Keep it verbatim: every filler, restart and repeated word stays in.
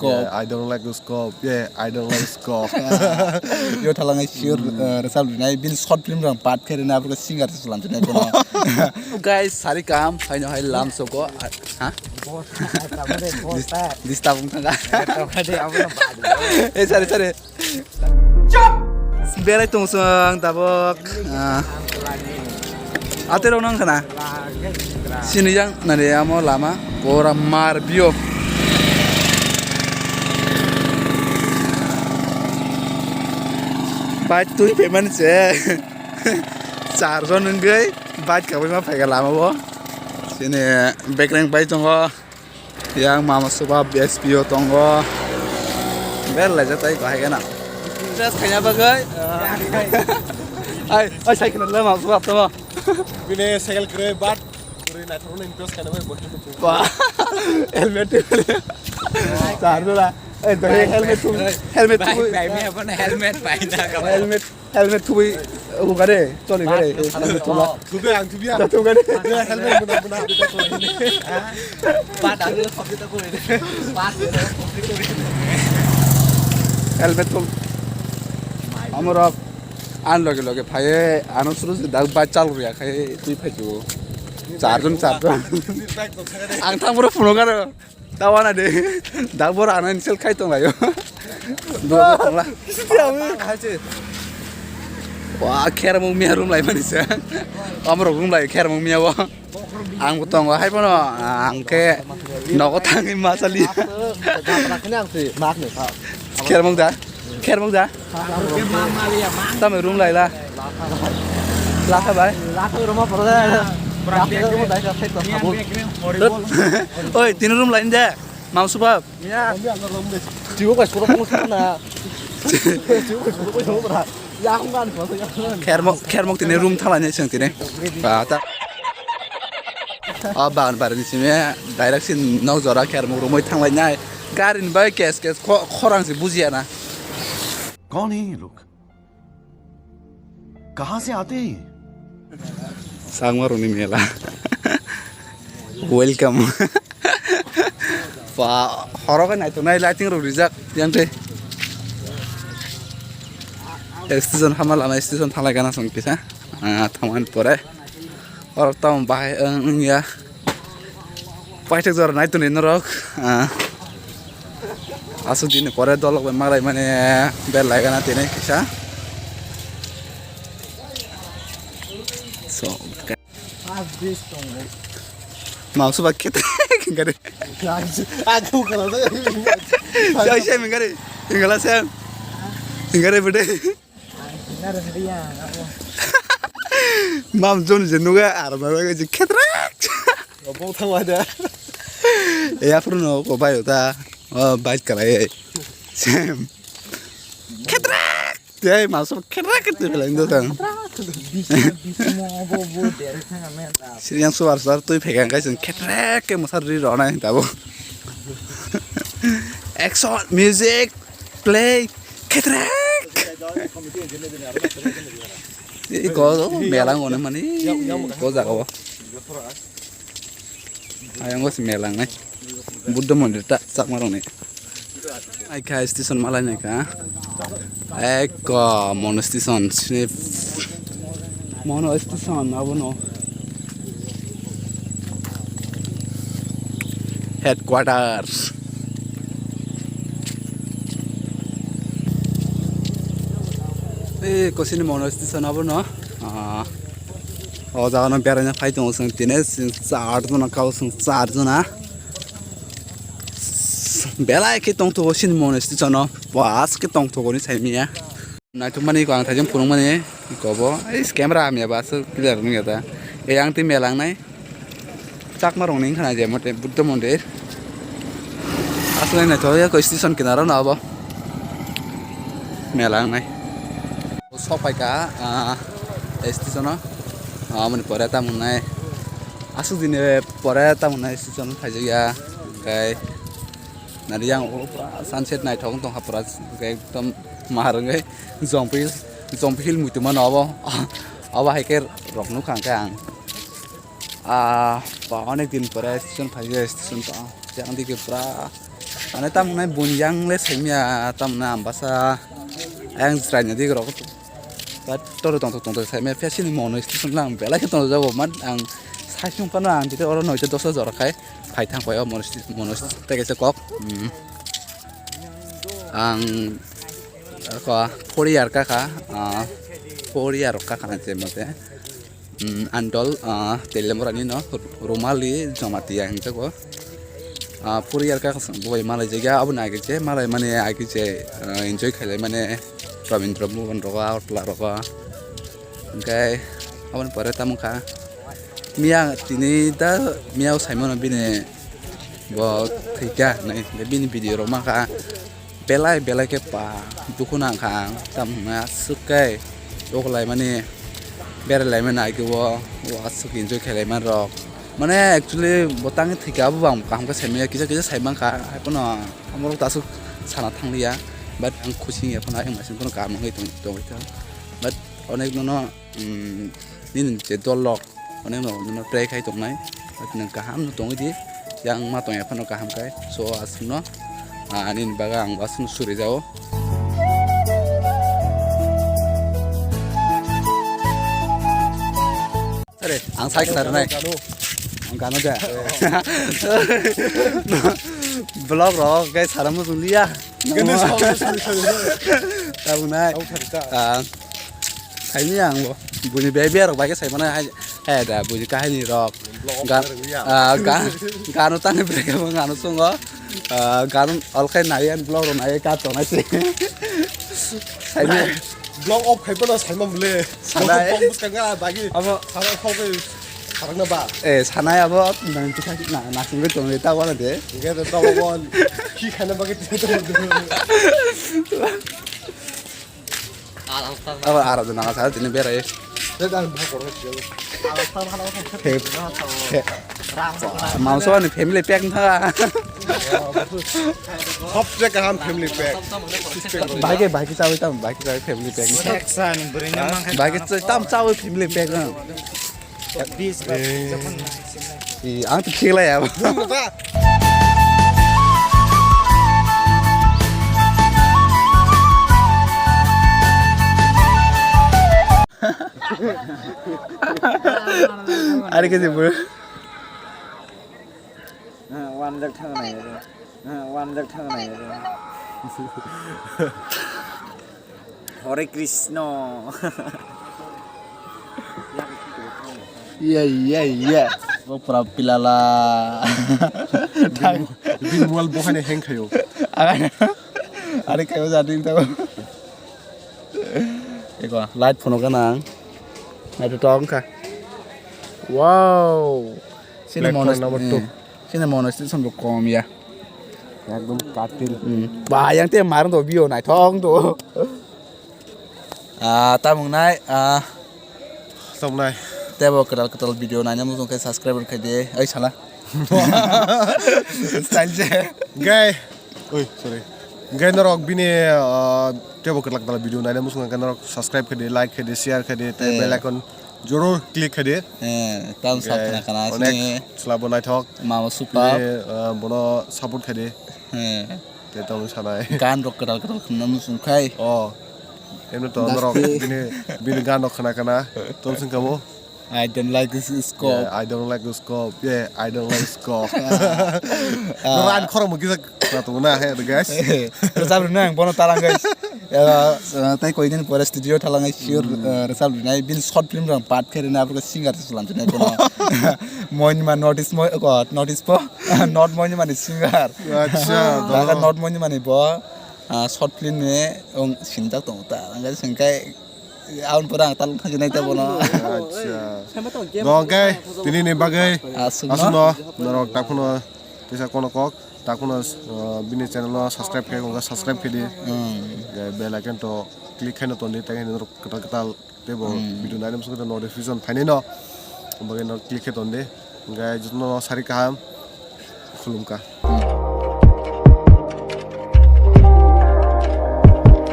Yeah, I don't like Uskop. Yeah, I don't like Uskop. Yo thalang ai sure, uh, result rinai bin short film rang part khe rina abro singer se sulam tinai kono. Guys, sari kam, haino hai lam soko. Ha? Dis-, disturb wng thangkha. Eh, sorry, sorry. Berai tong song tabok. Ah. Ate rok nang khana. Sini yang nani amo lama. Pura mar bio. Bike twi payment se. Char jon wngwi bike kabai ma phaikha lama bo. Sini bekreng bai tongo. Yang mama suba S P O tongo. Bel laijak tai bahai gana. Dress khanya bagwi. Ai, ai cycle le mama suba tamo. Bini cycle kre bat. Kre na thoro impress kana bai bohe. Ba. Helmet. Char dola. Eh, helmet tu. Helmet tu. Bai, bai, me apna helmet pai na ka. Helmet. Helmet thubui hukare, choli kare, helmet thubla. Thubia, ang thubia. Da thubkare. Helmet buna, buna, buna, buna. Helmet thub. Amorok an loge loge phaye, ano suru se dak ba chal riya khai twi phaitu. Charjon, charjon. Ang thang pura phunukaro. Tawana de. Dagbor ano insult khai tong laio. Dua tongla. Wa khermung miya room lai mani sa. Amrok room lai khermung miya wa. Ang bo tongo hai bono ang khe nogo thangwi masali. Khermung da. Khermung da. Tamo room laila. Lasa bai. Oi, tini room lain de. Mam subab. Khermok, khermok tini room thalani seng tini. Ba ta. O ban bar ni simi direct sin nok jora khermok romoi thanglai nai. Gari ni bai kes kes kho-, khorang se bujiya na. कौन है ये लोग? कहाँ से आते हैं ये? Sangma rokni mela. Welcome. Ba, horo khe naitok nai lighting rok rijak yang tei. Station hama lama station thalai gana song kisa. Ah, thaman pore. Oro town bahai wng wngya. Paithak jora nai toni norok. Ah. Aswk dini pore dolok bai malai mani bel lai gana tini kisa. So, mau suba kete gare. Aku kalau saya saya mingare. Tinggal saya. Mingare bede. Mam jon je nuga ar ma ga je khetrak. Obo thangwa da. E afro no ko bai ta. O bai kalai. Sem. Khetrak. Tei mam so khetrak khetrak belai ndo tang. Siriang suar suar tui phegang kai sing khetrak ke musar ri rona tabo. Action music. Play. Khetrek. Iko mela ngone mani ko jaga o. Ayang o si mela ngai. Buddha mondir ta chakma rong ni. Ai kha station malai nai kha. Eko mono station sini. Mono station abono. Headquarters. Ei kosini mono station abono. Ah, o jaga no beraina phai tongo chwng tini chwng char jona kau chwng char jona. Belai khe tongthogo sini mono station o. Bas khe tongthogo ni saimanya. Naithokmani ko ang thaijwng phunukmani ko bo. Ei camera hamya ba aswk clear wngya ta. Ei ang tei mela wngnai. Chakma rokni wngkha na je mote Buddha mondir. Aswk nai naithok ya ko station kinaro no abo. Mela wngnai. Sok phaikha, ah, station o. Amoni pore tamo wngnai. Aswk dini pore tamo wngnai station phaijakya. Kai. Nari yang o pura sunset naithok wng tongkha pura ekdom mahar wngwi Jompo Hill, Jompo Hill muituma no obo, obo hai khe rok nukha hwnkhe ang. Ah, ba onek din pore station phai station to yang digi pura Ani tamni bunyang le saimya tamni ambasa ang chwraini dik rok. Ba toro tongthok tongthok saimya phiya sini mono station lang belai khe tongthok jago man ang saisung phano ang tite oro noito doso jora khai phai thang phai o mono station mono station tei kaisa kok. Hmm. Ang ko four year kha kha, ah, four year kha kha na je mate. Mm, Andol, ah, Teliamura ni no, Rumali Jamatia hinjago. Ah, four year kha boi malai jaga, abo na agi je, malai mani agi je, ah, enjoy khailai mani Rabindra Bhavan rogo, Agartala rogo. Hingke aboni pore tamo kha. Miya tini da miya saimano bini bo thwikha hinwi, bini video rok mankha. Belai belai khe pa dukhu nang kha ang, tamo hwnwi aswk khe tok laimani, berai laimani agi o, o aswk enjoy khe laimani rok. Mane actually bo tangwi thwikha abo bo ang kaham khe sai manya, kisa kisa sai mankha, haiphano amorok to aswk sana thangliya, but ang khusi wngya phano ayang naising phano kaham wngwi tong-, tongwi tong, but onek nono, mm, nini je dol rok, onek no nono pray khai tongnai, nwng kaham no tongwi di, yang ma tongya phano kaham khai, so aswkno, ah, nini bagwi ang aswkno suri jao. Are, ang sai khna rwnai. Ang gano de. Vlog rok, guys, sara mo liya. Gini sa, sa, sa, sa. Tabunai. Au thari ta. Ah, Saini ang bo, buini behavior rok bai khe sai mano hai, hai da, buini kahini rok. Vlog Ga-, off khe rwya. Ah, ga-, gano tangwi bwrwi khe bo gano chwngo. Ah, gano alkhai nai, ani vlog rok nai, ka tongnai se. Saini. Vlog off khai bono sai man bwle. Sanai. Vlog off bwskang ga bagi. Abo. Sanai khok khe sarang na ba. Eh, sanai abo, nang tikha na, nasing khe tongwi ta wala de. Ge da ta won. Ki khana bagi. Abo aro jona sa tini berai. He, he. Mauso ni family pack tha. Sobse kaham family pack. Bagi, bagi chawi tam, bagi chawi family pack. Bagi chawi tam chawi family pack. Bis, bis, jokon. Ih, ang to thik lai abo. Ari ke jibur. One lakh thang nai. One lakh thang nai. Hare Krishna. Iya, iya, iya. Bo pura pilala. Bin, bin wall bohane hang khayo. Are kayo jadi tabo. Eko light phone ka nang. Nai to tong ka. Wow. Sini Platform mono number two. Eh, sini mono station bo kom ya. Ekdom katil. Hmm. Ba yang te mar do bio nai thong do. Ah, tamung nai, ah. Tamung nai. Tebo kwtal kwtal video naina muchung khe subscribe khai di. Oi sala. Style je. Guy. Oi, sorry. Guy norok bini, ah, tebo kwtal kwtal video naina muchung khe norok subscribe khai di, like khai di, share khai di, tei Eh. bell icon joror click khai di. Eh, tam Guy, sap khna khna onek sini. Slabo naithok. Mama supa. Bini, ah, bono support khai di. Eh. Tei tamo sanai. Gan rok kwtal kwtal khna muchung khai. Oh. Emno to Das norok ke. Bini, bini gan rok khna khna. Tom sing kamo. I don't like this scope. Yeah, I don't like the scope. Yeah, I don't like scope. Ah. Ran khorok mo kisa khna tongo na he guys. Rwchap rwna ang bono talang guys. Eh, tei koi din pore studio talang ai sure, eh, rwchap rwnai bin short film rang part khe rwna abro singer se slam chwnai bono. Moinima notice mo, ko notice po. Not Moinima ni singer. Acha, Baka dono. Not Moinima ni bo, ah, short film ni ong sinjak tongo ta. Ang singkai aun pura ang tal khajinai ta bono. Acha. Sama to game Dong kai, tini ni bagai. Aswk no? Aswk no, norok takuno, tisa kono kok, takuno, ah, bini channel no subscribe khe, kongka subscribe khe di. Hmm. Ya, bell icon to click khe no tondi, tei norok kwtal kwtal. Tei bo Hmm. video naina muchung khe notification phainai no. Bagwi no click khe tonde. Hingkhe jotono sari kaham. Khulumkha.